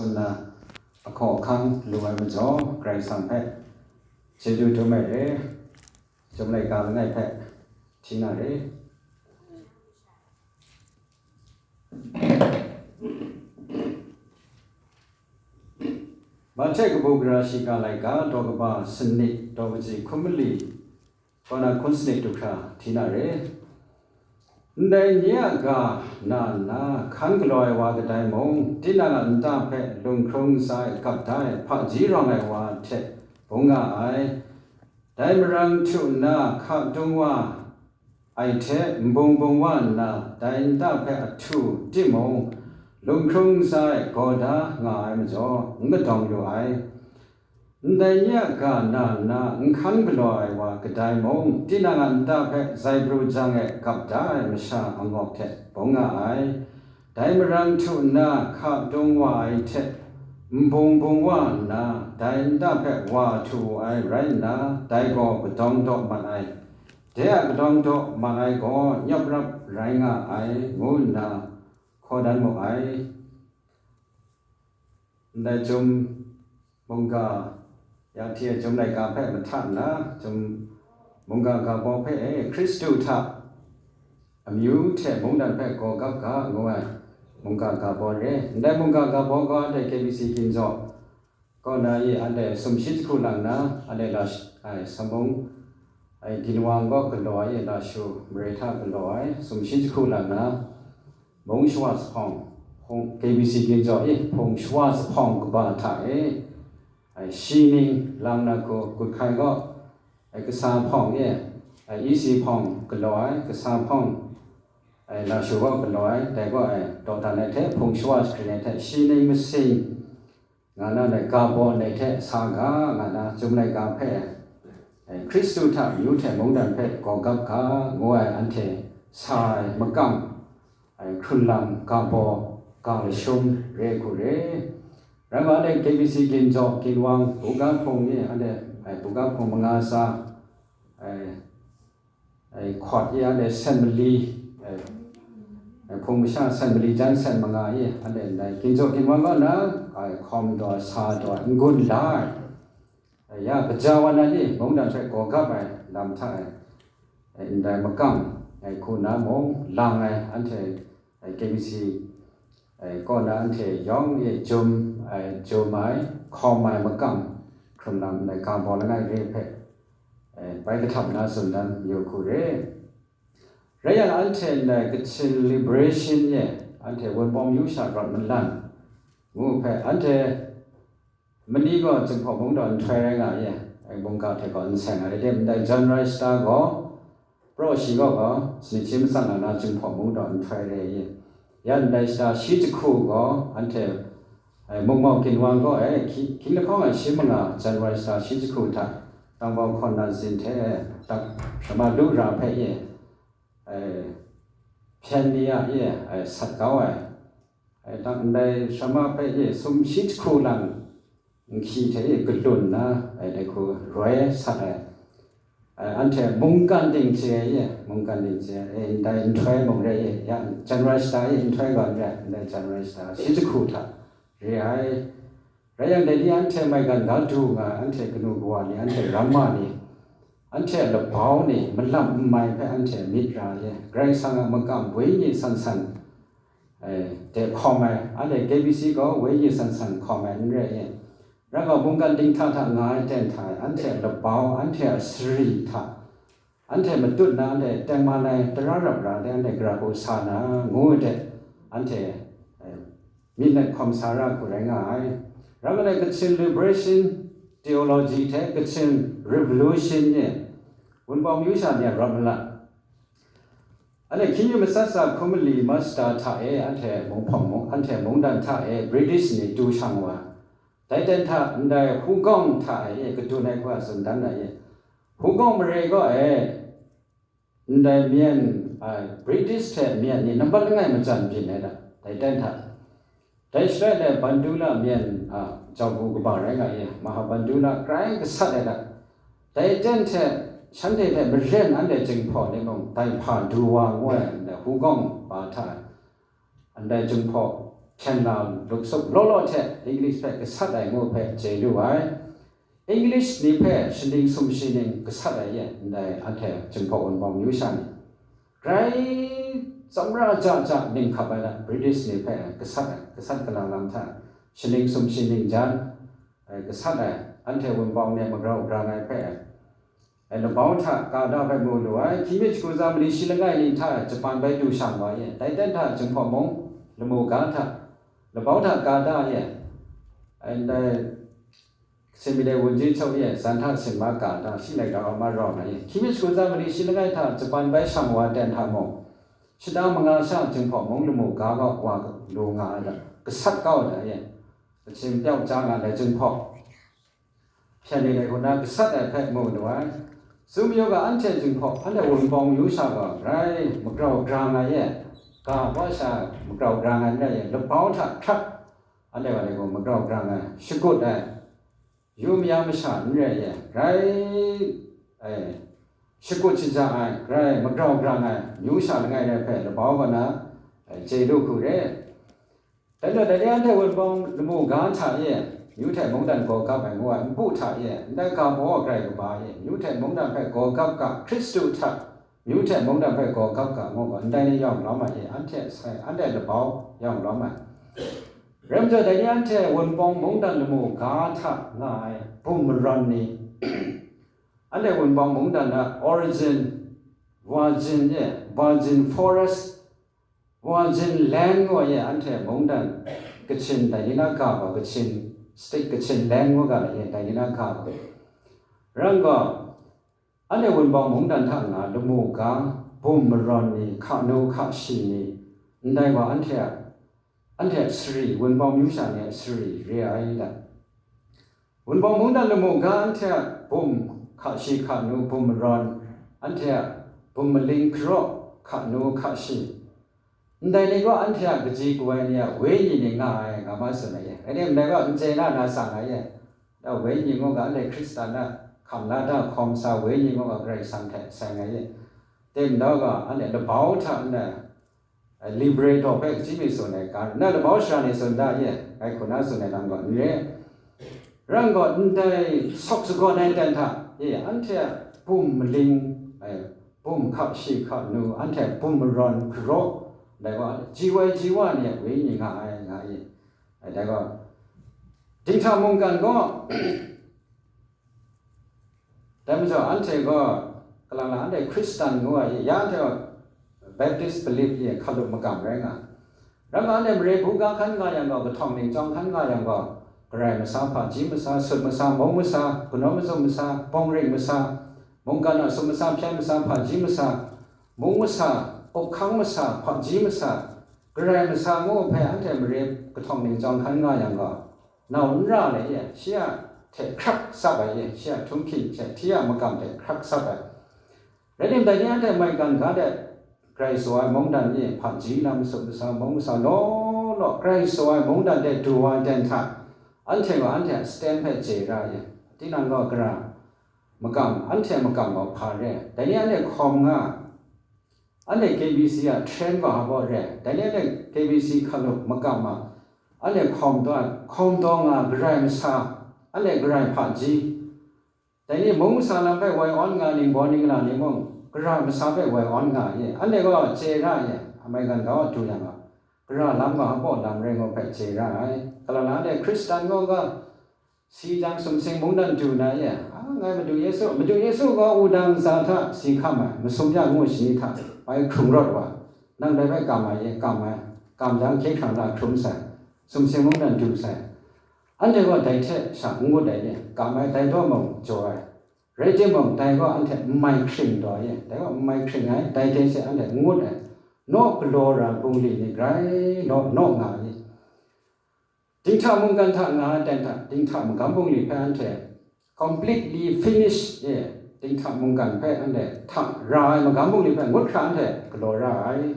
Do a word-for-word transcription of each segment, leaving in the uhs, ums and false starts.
nna, ahkaw ahkang lu ai majaw, Karai Kasang hpe chyeju dum ai re, chyum laika langai hpe hti na re. Mahte kabu gara shiga laika, daw kaba sanit, daw kaji hkum mali, kaw na hkun sanit du hkra hti na re. Ndai nye a ga na nna hkan galaw ai wa kadai mung, tinang a nta hpe lunghkrung ntsa e gap da ai hpaji rawng ai wa hte bung nga ai. Dai marang htu nna hka dung wa ai hte nbung bung wa nna dai nta hpe ahtu timung, lunghkrung ntsa e gaw da nga ai majaw, n kadawng lu ai. Ndai nye a ga na nna n hkan galaw ai wa kadai mung, tinang a nta hpe zaibru jang e gap da ai masha angawk hte bung nga ai. Dai marang htu nna hka dung wa ai hte nbung bung wa nna, dai nta hpe wa htu wu ai rai nna, dai gaw kadawng daw mat ai. De a kadawng daw mat ai gaw nyawp rap rai nga ai, ngu nna hkaw dan mu ai. Ndai chyum mungga, ya hte ai chyum laika hpe mahta nna, chyum mungga ga baw hpe e, Hkristu hta amyu hte mungdan hpe gaw gap ga, ngu ai mungga ga baw re. Ndai mungga ga baw gaw anhte K B C Ginzaw kaw na e, anhte sumshi jahku lang na, anhte la sh-, ai, Samung, ai, Ginwang kaw galaw ai e, Lashu mare hta galaw ai, sumshi jahku lang na, mung shawa zuphpawng, hpung, K B C Ginzaw e, hpung shawa zuphpawng kaba hta e, ai, shi ning lang na ku, Gut Hkai gaw, ai, kasa hpawng e, ai, E C hpawng galaw ai, kasa hpawng, ai, Lashu gaw galaw ai, dai gaw, ai, dawdan ai hte, hpung shawa jahkring ai hte, shi ning masing nga na, dai ga baw ndai hte sa ga, nga na, chyum laika hpe, ai, Hkristu hta amyu hte mungdan hpe gaw gap ga, ngu ai, anhte sa ai makam, ai, hkrun lam, ga baw, ga lashum re hku re. Rai wa, anhte K B C Ginzaw, Ginwang, buga hpung ni, anhte, ai, buga hpung manga sa, ai, ai, hkawt e, anhte sen mali, ai, ai, hpung masha sen mali jan sen manga e, anhte ndai Ginzaw, Ginwang kaw na, ai, hkawm daw, sa daw, n-gun la ai. Ai, ya, kaja wa na ni mungdan hpe gaw gap ai lam hta e, ai, ndai makam, ai, hku na mung lang ai, anhte, ai, K B C, ai, kaw na anhte yawng e jum, ai, jum ai, hkawm ai makam, hkrun lam, ai, ga baw langai re hpe, ai, bai kahtap na tsun dan yu hku re. Rai yang, anhte ndai Kachin Liberation e, anhte Wunpawng yu sha rawt malan ngu hpe, anhte mani gaw Jinghpaw mungdaw nhtoi rai nga ye, ai, mungga hte gaw n seng ai, rai timung, ndai John Rice ta gaw, pra shi gaw gaw, sanit shi matsang nga na Jinghpaw mungdaw nhtoi rai ye. Ya ndai shata shi jahku gaw, anhte, ai, mungmau ginwang gaw, ai, hki-, hkying lahkawng ai shi manga John Rice ta shi jahku hta, tang bau hkawn na zin hte, ai, dak shrama lu ra hpe ye, ai, hpyen ni a ye, ai, sat kau ai, ai, tang ndai shrama hpe ye, sum shi jahku lang, nhki hte e galun na, ai, dai hku roi sat ai, ai, anhte mungkan ting chye ai, mungkan ting chye ai, ndai nhtoi mung re ai, ya, January shata e nhtoi gaw n re ai, ndai January shata shi jahku hta re ai. Rai yang, dai ni anhte maigan ga du nga ai, anhte kanu kawa ni, anhte ramma ni, anhte labau ni, malap n mai hpe anhte myit ra ai, Karai Kasang a makam wenyi san san, ai, de hkawm ai, anhte K B C gaw wenyi san san hkawm ai n rai i? Rai gaw, mungkan dinghta hta nga ai ten hta e, anhte a labau, anhte a sari hta, anhte matut na, anhte tengman ai tara rap ra de, anhte gara hku sa na, ngu ai de, anhte, ai, myit na hkawm sa ra hku rai nga ai. Rai nme law, Kachin Liberation Theology hte Kachin Revolution e Wunpawng myu sha ni a rawt malat. Anhte hkying mi matsat tsa hkum mali masha hta e, anhte mung hpawng mung, anhte mungdan hta e British ni du shang wa. Dai ten hta ndai Hugong hta e kadun ai hku a tsun dan ai e. Hugong mare gaw e, ndai myen, a, British hte myen ni nambat langai majan byin ai da, dai ten hta. Dai shaloi dai Bandula myen, a, jau bu kaba rai nga i, Mahabandula grai gasat ai da. Dai ten hte, shanhte hte maren anhte Jinghpaw ni mung dai hpa du wa ngu ai, ndai Hugong ba hta, ndai Jinghpaw hpyen la luksup law law hte English hpe gasat ai ngu hpe chye lu ai. English ni hpe shaning sumshi ning gasat ai ye, ndai anhte Jinghpaw Wunpawng myu sha ni, grai tsawmra ja ja ning hkap ai na British ni hpe gasat ai, gasat gala lam hta shaning sumshi ning jan, eh, gasat ai, anhte Wunpawng ni magrau grang ai hpe, eh, labau hta ka da bai mu lu ai, hkying mi shagu tsa mali shi langai ni hta Japan bai du shang wa ye, dai ten hta Jinghpaw mung lamu ga hta labau hta ka da ye, eh, ndai Shinhpyaw wunjin chau ye, zan hta sinma ka da, shi laika wa ma rawng ai ye, hkying mi shagu tsa mali shi langai hta Japan bai shang wa ten hta mung, shata manga sha Jinghpaw mung lamu ga gaw wa lu nga ai da, gasat kau ai da ye, kachyin pyau ja nga ai Jinghpaw hpyen ni dai hku na gasat ai hpe mu lu ai. Tsun mayu ga, anhte Jinghpaw, anhte Wunpawng myu sha gaw grai magrau grang ai ye, ga wa sha magrau grang ai n rai ye, labau hta hkrat anhte wa ni gaw magrau grang ai, shakut ai, yu maya masha n rai ye, grai, eh, shakut shaja ai, grai magrau grang ai, myu sha langai rai hpe labau kaw na, eh, chye lu hku re. Dai majaw, dai ni anhte Wunpawng lamu ga hta e, myu hte mungdan gaw gap ai ngu ai npu hta e, ndai ga baw grai kaba e, myu hte mungdan hpe gaw gap ga, Hkristu hta myu hte mungdan hpe gaw gap ga ngu gaw, ndai ni yawng lawm ai e, anhte sai, anhte labau yawng lawm ai. Rai majaw, dai ni anhte Wunpawng mungdan lamu ga hta nga ai bum marawn ni, anhte Wunpawng mungdan a origin, virgin e, virgin forest, virgin land ngu ai e, anhte mungdan Kachin dai ni na ga gaw, Kachin state, Kachin land ngu ga ai e, dai ni na ga gaw. Rai gaw, anhte Wunpawng mungdan hta nga lamu ga, bum marawn ni, hka nu hka shi ni, ndai gaw anhte a, anhte a sari, Wunpawng myu sha ni a sari re ai da. Wunpawng mungdan lamu ga anhte a bum hka shi hka nu, bum marawn, anhte a bum maling hkaraw hka nu hka shi, ndai ni gaw anhte a kaji kawai ni a wenyi ni nga ai, nga ma tsun ai e. Rai nme, ndai gaw n chye na na tsang ai e. Da wenyi ngu ga, anhte Hkristan a hkam la da hkawm sa wenyi ngu ga, Karai Kasang hte seng ai e. Teng da ga, anhte labau hta nna, eh, liberator hpe kaji mi tsun ai ga, na labau sara ni tsun da ye, ngai hku na tsun ai lam gaw n re. Rai gaw, ndai sawk sagawn ai ten hta e, anhte a bum maling, eh, bum hka shi hka nu, anhte bum marawn hkaraw, dai gaw, ji wai ji wa ni a wenyi nga ai, nga i. Dai gaw, dinghta mungkan gaw, dai majaw, anhte gaw, kalang lang anhte Hkristan ngu ai, ya anhte gaw Baptist belief e hkalup magam rai nga. Rai nga, anhte mare buga hkan nga yang gaw, kahtawng ningchyawng hkan nga yang gaw, karai masa, hpaji masa, sut masa, mung masa, ganaw mazum masa, bawng ring masa, mungkan a sum masa, hpyen masa, hpaji masa, mung masa, up hkang masa, hpaji masa, karai masa ngu hpe anhte mare kahtawng ningchyawng hkan nga yang gaw, nau n ra ai e, shi a hte hkrak sap ai e, shi a htunghking hte hti a magam hte hkrak sap ai. Rai tim, dai ni anhte maigan ga de, Karai tsaw ai mungdan e hpaji lam, sut masa, mung masa law law, Karai tsaw ai mungdan de du wa ai ten hta, anhte gaw anhte a stand hpe chye ra ai e. Tinang gaw gara magam, anhte a magam gaw hpa re ai. Dai ni anhte hkawm nga, anhte K B C a trend gaw hpa re ai. Dai ni anhte K B C hkalup magam a, anhte hkawm taw ai, hkawm taw nga ai karai masa, anhte karai hpaji, dai ni mung masa lam hpe woi awn nga ai ningbaw ningla ni mung, gara masa hpe woi awn nga ai e. Anhte gaw chye ra ai e, a maigan ga wa du yang gaw, gara lam gaw hpa lam rai ngu hpe chye ra ai. Kalang lang anhte Hkristan gaw ga, si jang sumsing mungdan du na ye, a, ngai Madu Yesu, Madu Yesu gaw wudang ntsa hta si hkam ai, masum ya ngu shani hta bai hkrung rawt wa, nang dai bai kam ai ye, kam ai, kam jang hkye hkrang la hkrum sai, sumsing mungdan du sai. Anhte gaw dai hte sha n ngut ai ye, kam ai dai daw mung jaw ai, rai timung, dai gaw anhte n mai hkring taw ai ye, dai gaw n mai hkring ai, dai hte she anhte n ngut ai, naw galaw ra bungli ni grai naw naw nga ai ye. Dinghta mungkan hta nga ai ten hta, dinghta magam bungli hpe anhte completely finish e, dinghta mungkan hpe anhte hta ra ai magam bungli hpe ngut hkra anhte galaw ra ai.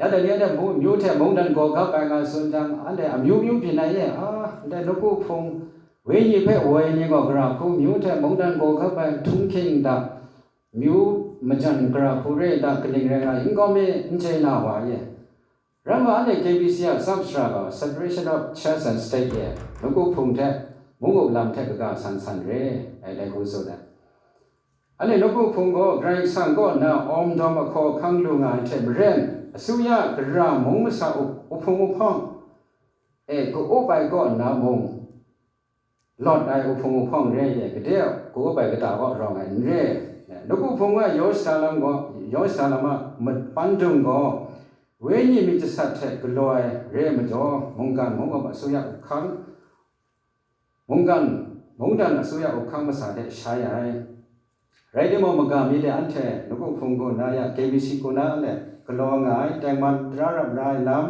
Ya dai ni anhte myu hte mungdan gaw gap ai nga tsun jang, anhte amyu myu byin ai e, a, ndai nawku hpung wenyi hpe woi ni gaw gara hku myu hte mungdan gaw gap ai htunghking da, myu majan gara hku re da, kaning rai nga, n gaw mi, n chye na wa e. Rai nme, anhte K B C a tsap sara gaw separation of church and state e, nawku hpung hte mung up lam hte kaga san san re ai, dai hku tsun ai. Anhte nawku hpung gaw Karai Kasang kaw nna awm dawm ahkaw ahkang lu nga ai hte maren, asuya gara mung masa up, uhpung uhpawng e ka-up ai kaw nna mung, lawt ai uhpung uhpawng re ai, gade a ka-up ai kata kaw rawng ai n re. Nawku hpung a yaw shada lam gaw, yaw shada lam a mapan dung gaw, wenyi myit jasat hte galaw ai re ai majaw, mungkan mung up asuya up hkang, mungkan, mungdan asuya up hkang masa hte shai ai. Rai timung, magam mi de anhte nawku hpung kaw nna ya, K B C kaw nna le galaw nga ai, tengman tara rap ra ai lam,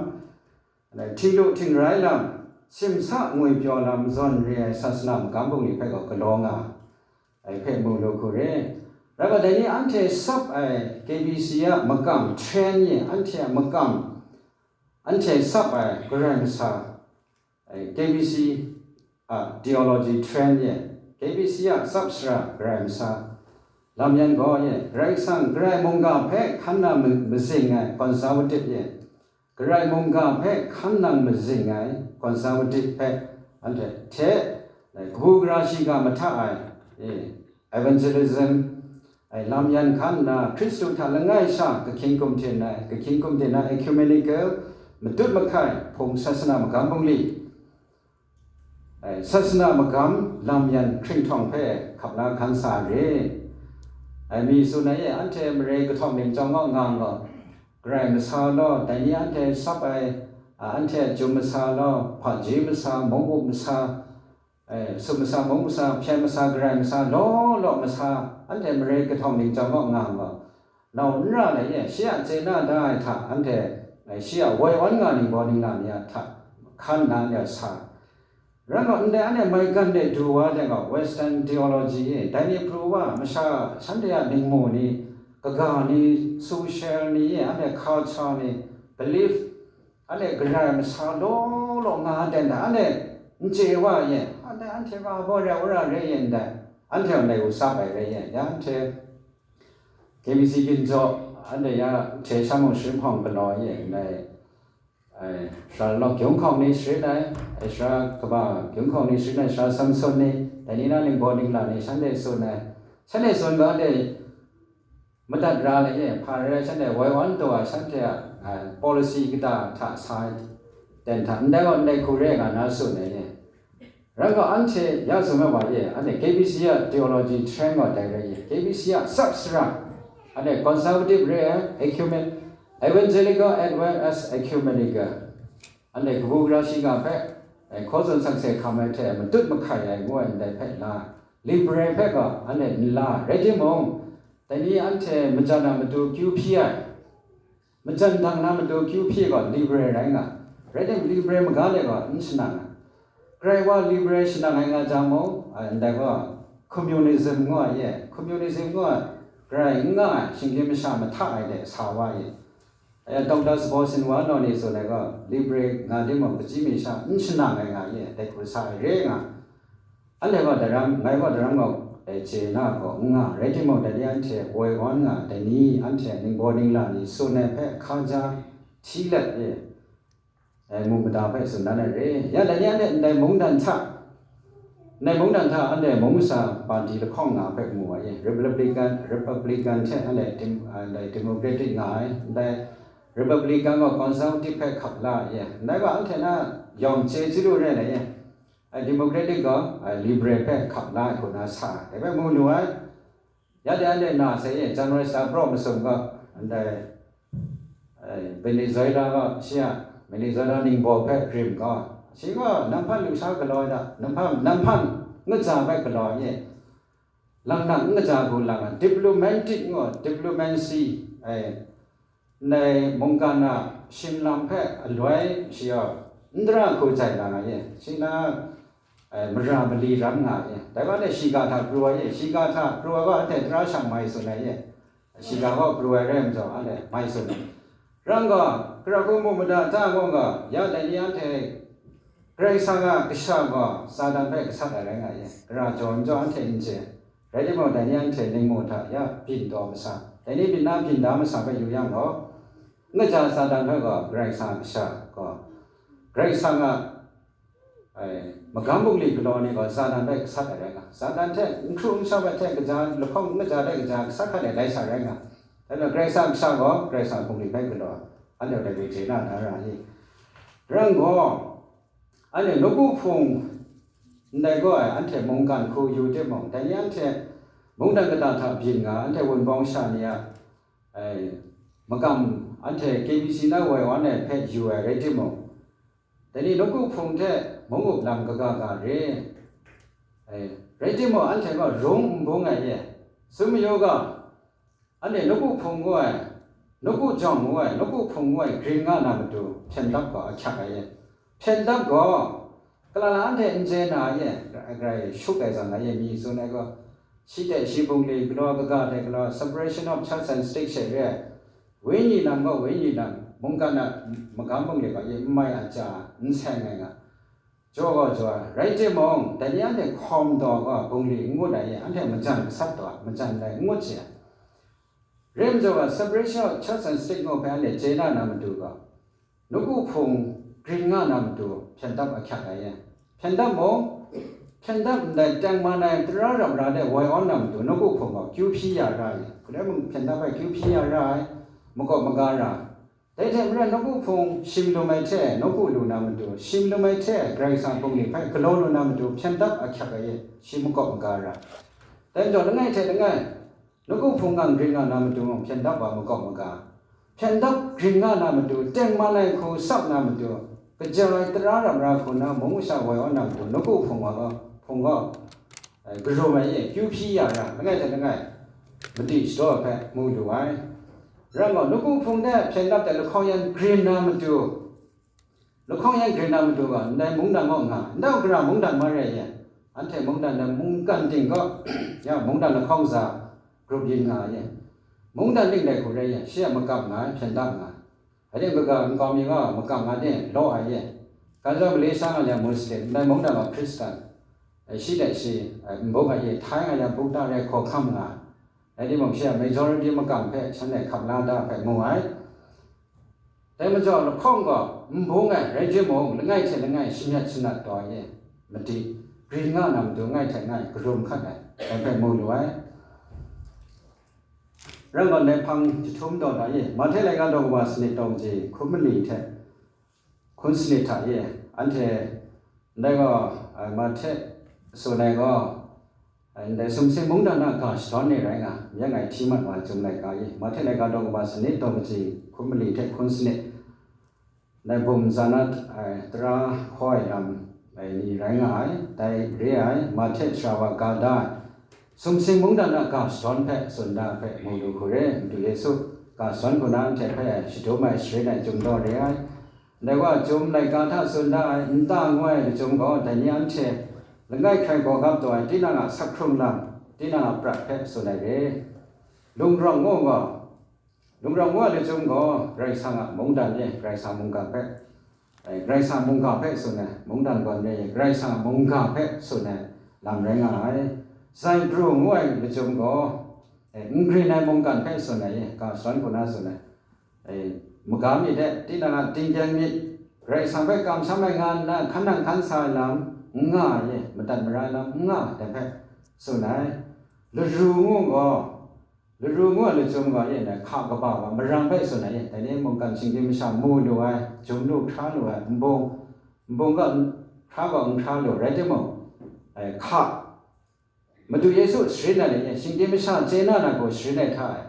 htinglu htingrai lam, simsa ngwi pyaw lam zawn re ai sasana magam bungli hpe gaw galaw nga ai hpe mu lu hku re. Rai gaw, dai ni anhte sap ai K B C a makam, trend ye, anhte a makam, anhte sap ai Karai masa, ai K B C a theology trend ye, K B C a tsap sara Karai masa lam yan gaw ye, Karai Kasang, Karai mungga hpe hkan nang ma-, mazing ai conservative ye, Karai mungga hpe hkan nang mazing ai conservative hpe anhte hte, ai, kabu gara shiga mahta ai, e, evangelism, ai, lam yan hkan nna, Hkristu hta langai sha kahkying kum hten ai, kahkying kum hten ai ecumenical, matut mahkai hpung sasana magam bungli, ai, sasana magam lam yan hkringhtawng hpe hkap la hkan sa ai re. Ai, mi tsun ai e, anhte mare kahtawng ning chyawm gaw nga gaw, Karai masa law, dai ni anhte sap ai, a, anhte a chyum masa law, hpaji masa, mung up masa, e, sum masa, mung masa, hpyen masa, Karai masa, law law masa, anhte mare kahtawng ning chyawm gaw nga gaw, nau n ra ai e, shi a chye na da ai hta anhte, e, shi a woi awn nga ningbaw ningla ni a hta hkan nna anhte sa. Rai nme, ndai anhte maigan de du wa ai gaw Western theology e, dai ni pru wa masha shanhte a ningmu ni, kaga ni, social ni e, anhte culture ni, belief, anhte Karai masa law law nga ai ten hta anhte n chye wa ye, anhte, anhte ga gaw rau ra re ye ndai, anhte ndai u sap ai re ye, ya anhte K B C ginjaw, anhte ya hte sha mung sharin hpawng galaw ye ndai, ai, sara law gyung hkawng ni sharin ai, ai, sara kaba gyung hkawng ni sharin ai, sara Samson ni, dai ni na ningbaw ningla ni shanhte tsun ai, shanhte tsun ga anhte madat ra ai ye, hpa rai rai shanhte woi awn taw ai shanhte a, a, policy kata hta sa ai ten hta, ndai gaw ndai hku re nga na tsun ai ye. Rai gaw anhte ya tsun ai wa ye, anhte K B C a theology trend gaw dai rai ye, K B C a tsap sara, anhte conservative re ai, ecumen-, evangelical as well as ecumenical. Anhte kabu gara shiga hpe, e, hkaw tsun sakse hkam ai hte matut mahkai ai ngu ai ndai hpe la, liberal hpe gaw anhte n la, rai timung, dai ni anhte majan a matu kyu hpyi ai, majan dang na matu kyu hpyi gaw liberal rai nga, rai timung, liberal maga de gaw n shanang ai. Karai wa liberal shanang ai nga jang mung, a, ndai gaw communism ngu ai ye, communism ngu ai, Karai n nga ai shinggyim masha mahta ai de sa wa ye. Aya, Doctor Sbawsin Wano ni tsun ai gaw, liberal nga timung, kaji mi sha n shanang ai nga ye, dai hku sa ai re nga. Anhte gaw daram, ngai gaw daram gaw, e, chye na gaw n nga, rai timung, dai ni anhte woi awn nga, dai ni anhte ningbaw ningla ni tsun ai hpe hkaja hti let ye, e, mu mada hpe tsun dan ai re. Ya, dai ni anhte ndai mungdan hta, ndai mungdan hta anhte mung masa party lahkawng nga hpe mu ai ye, Republican, Republican hte anhte dem-, a, ndai Democratic nga ai, ndai Republican gaw Conservative hpe hkap la ai ye, ndai gaw anhte na yawng chye chyalu rai ai ye, ai, Democratic gaw, ai, Liberal hpe hkap la ai hku na sa ai, dai hpe mu lu ai. Ya de, anhte na sai ye, January shata praw masum gaw, ndai, ai, Venezuela gaw, shi a Venezuela ningbaw hpe rim gaw, shi gaw, nanghpan lusha galaw ai hta, nanghpan, nanghpan ngaja hpe galaw ai ye, lang nang n kaja hku lang ai, diplomatic ngu, diplomacy, ai, ndai mungkan a shimlam hpe aloi shi gaw n tara hku jai lang ai ye, shi na, ai, mara mali ram nga ai ye, dai wa le shiga hta pru ai ye, shiga hta pru ai gaw anhte tara shang mai tsun ai ye, shiga gaw pru ai rai majaw, anhte mai tsun ai. Rai nga, kara hku mu mada ta gaw nga, ya dai ni anhte Karai Kasang a kasha gaw Satan hpe gasat ai rai nga ye, gara jaw n jaw anhte n chye. Rai timung, dai ni anhte ningmu hta ya byin taw masa, dai ni byin na byin da masa hpe yu yang gaw, N kaja Satan hpe gaw Karai Kasang a kasha gaw, Karai Kasang a, ai, magam bungli galaw ni gaw Satan hpe gasat ai rai nga, Satan hte n hkru n sham ai hte kaja, lahkawng n kaja hte kaja gasat hkan e lai sa rai nga. Dai majaw Karai Kasang a kasha gaw Karai Kasang a bungli hpe galaw, anhte dai hpe chye na na ra i? Rai gaw, anhte nawku hpung ndai gaw ai, anhte mungkan hku yu timung, dai ni anhte mungdan kata hta byin nga, anhte wunpawng sha ni a, ai, makam anhte K B C na woi wan ai hpe yu ai rai timung, dai ni nawku hpung hte mung up lam kaga ga re. Ai, rai timung, anhte gaw rung n bung ai ye. Tsun mayu ga, anhte nawku hpung ngu ai, nawku jawng ngu ai, nawku hpung ngu ai grin nga na matu hpyen dap gaw ahkyak ai ye. Hpyen dap gaw, kalala anhte n chye na ye, grai shuk ai zawn ai ye, mi tsun ai gaw, shi hte shi bungli galaw kaga hte galaw, separation of church and state she re ai, wenyi lam gaw wenyi lam, mungkan a magam bungli gaw ye n mai a ja, n seng ai nga, jaw gaw jaw ai, rai timung, dai ni anhte hkawm daw gaw bungli n ngut ai ye, anhte majan gasat taw ai, majan dai n ngut she ai. Rai majaw ga, separation of church and state ngu hpe anhte chye na na matu gaw, nawku hpung grin nga na matu hpyen dap ahkyak ai ye. Hpyen dap mung, hpyen dap ndai teng man ai tara ram ra de woi awn na matu nawku hpung gaw kyu hpyi ya ra ai. Hkule mung hpyen dap ai kyu hpyi ya ra ai, makawp maga ra ai. Dai hte maren nawku hpung shim lum ai hte nawku lu na matu, shim lum ai hte Karai Kasang bungli hpe galaw lu na matu hpyen dap ahkyak ai ye, shi makawp maga ra ai. Dai majaw langai hte langai, nawku hpung ngang grin nga na matu mung hpyen dap wa makawp maga, hpyen dap grin nga na matu, teng man ai hku sap na matu, kaja ai tara ram ra hku na mung masha woi awn na matu, nawku hpung wa gaw, hpung gaw, eh, garum ai ye, kyu hpyi ya ra, langai hte langai, madi shadaw hpe mu lu ai. Rai gaw, nawku hpung de hpyen dap de lahkawng yan grin na matu, lahkawng yan grin na matu gaw, ndai mungdan gaw nga, ndai gara mungdan ma re ye, anhte mungdan de mungkan ting gaw, ya mungdan lahkawng za grup yin nga ai ye. Mungdan ning dai hku rai ye, shi a makam nga ai, hpyen dap nga ai. Rai timung, kaga nkau mi gaw makam nga de law ai ye. Kan zaw Malaysia nga le Muslim, ndai mungdan gaw Hkristan, eh, shi de shi, eh, n bung ai ye, Thai nga yang bukta re hkaw hkam nga ai. Rai timung, shi a majority makam hpe shanhte hkap la da hpe mu ai. Dai majaw lahkawng gaw n bung ai rai timung, langai hte langai shamyat shanat taw ai ye, madi, grin nga na matu langai hte langai garum hkat ai, dai hpe mu lu ai. Rai gaw, ndai hpang jahtum taw na ye, Mahte laika daw kaba sanit taw kaji hkun mali hte hkun sanit hta ye, anhte ndai gaw, a, Mahte tsun ai gaw, a, ndai sumsing mungdan a ga shadawn ni rai nga, myen ngai hti mat wa ai Chyum laika ye, Mahte laika daw kaba sanit taw kaji hkun mali hte hkun sanit, ndai bum za na, ai, tara hkaw ai lam, ai, ni rai nga ai, dai re ai, Mahte shara wa ga da ai, sumsing mungdan a ga shadawn hpe tsun da hpe mu lu hku re, Madu Yesu ga shadawn hku na anhte hpe shadum ai sharin ai Chyum daw re ai. Ndai wa Chyum laika hta tsun da ai, nta ngu ai lachyum gaw, dai ni anhte langai hkrai gawgap taw ai tinang a asak hkrung lam, tinang a prat hpe tsun ai re. Lungrawng ngu gaw, Lungrawng ngu ai lachyum gaw Karai Kasang a mungdan e, Karai Kasang mungga hpe, e, Karai Kasang mungga hpe tsun ai, mungdan gawn re, Karai Kasang a mungga hpe tsun ai lam rai nga ai. Zaipru ngu ai lachyum gaw, e, n grin ai mungkan hpe tsun ai, ga shadawn hku na tsun ai. E, magam myit de, tinang a tinggyeng myit, Karai Kasang hpe kamsham ai nga nna hkan nang hkan sa ai lam n nga ai, madat mara ai lam n nga ai, dai hpe tsun ai. Laru ngu gaw, Laru ngu ai lachyum gaw, ye na hka kaba wa marang hpe tsun ai, dai ni mungkan shinggyim masha mu lu ai, jum lu hkra lu ai, nbung, nbung gaw hkra gaw n hkra lu, rai timung, ai, hka, Madu Yesu sharin ai le, shinggyim masha chye na na gaw sharin ai hta e,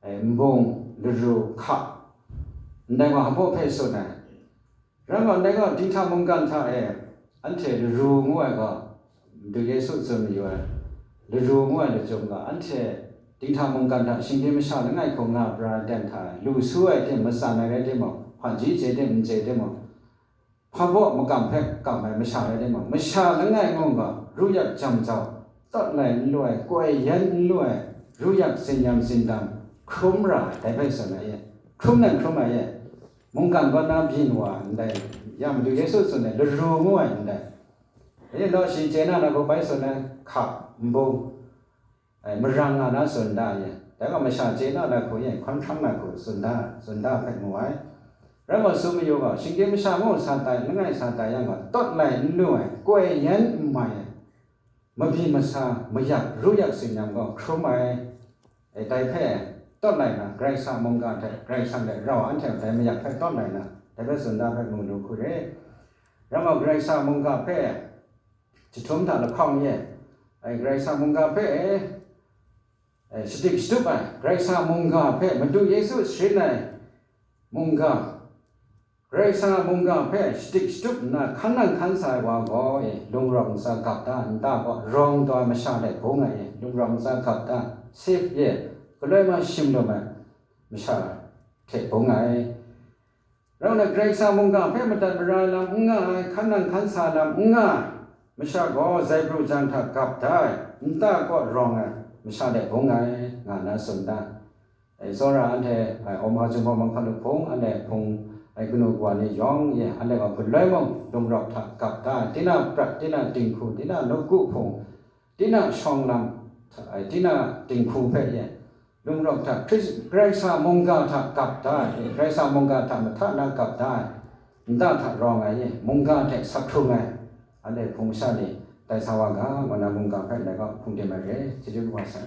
ai, nbung, laru, hka, ndai wa hpaw hpe tsun ai. Rai gaw, ndai gaw, dinghta mungkan hta e, anhte laru ngu ai gaw, Madu Yesu tsun mayu ai, laru ngu ai lachyum gaw, anhte dinghta mungkan hta shinggyim masha langai hkung nga pra ai ten hta e, lu su ai tim, matsan ai rai timung, hpaji chye tim, n chye timung, hpa baw makam hpe kam ai masha rai timung, masha langai ngu gaw, ru yak jam jau, tawt lai n lu ai, koi yan n lu ai, ru yak zinyam zindam, hkrum ra ai, dai hpe tsun ai e, hkrum nan hkrum ai e, mungkan kaw na byin wa ndai, ya Madu Yesu tsun ai, laru ngu ai ndai. Dai ni law, shi chye na na gaw bai tsun ai, hka, nbung, Ai, marang nga na tsun da ye. Dai gaw masha chye na na hku ye, hkawn hkrang na hku tsun da, tsun da hpe mu ai. Rai gaw, tsun mayu gaw, shinggyim masha mung sa tai, langai sa tai yang gaw, tawt lai n lu ai, koi yan n mai ai, mabyi masa, mayak, ru yak tsin yang gaw, hkrum ai. E, dai hpe, tawt lai na, Karai Kasang mungga hte, Karai Kasang hte rau anhte dai mayak hpe tawt lai na, dai hpe tsun da hpe mu lu hku re. Rai gaw, Karai Kasang mungga hpe, jahtum hta lahkawng ye, ai, Karai Kasang mungga hpe, e, shadik shatup ai, Karai Kasang mungga hpe Madu Yesu sharin ai mungga, Karai Kasang a mungga hpe shadik shatup nna hkan nang hkan sa ai wa gaw, e, lungrawk ntsa gap da, nta kaw rawng taw ai masha hte bung ai, e, lungrawk ntsa gap da, sip ye, galoi ma shim lum ai masha hte bung ai. Rau na Karai Kasang mungga hpe madat mara ai lam n nga ai, hkan nang hkan sa ai lam n nga ai masha gaw, zaibru jang hta gap da ai, nta kaw rawng ai masha hte bung ai, nga na tsun da. Ai, tsawra anhte, ai, Oma Jinghpaw Manghkalu Hpung, anhte hpung, ai, kanu kawa ni yawng ye, anhte gaw galoi mung lungrawk hta gap da ai, tinang prat, tinang dinghku, tinang nawku hpung, tinang shawng lam, ai, tinang dinghku hpe ye, lungrawk hta, Hkris-, Karai Kasang mungga hta gap da ai, Karai Kasang mungga hta mahta na gap da ai, nta hta rawng ai ye, mungga hte sak hkrung ai, anhte hpung masha ni tai sa wa ga, ngu na mungga hpe ndai gaw hpung tim ai re, chyeju kaba sai.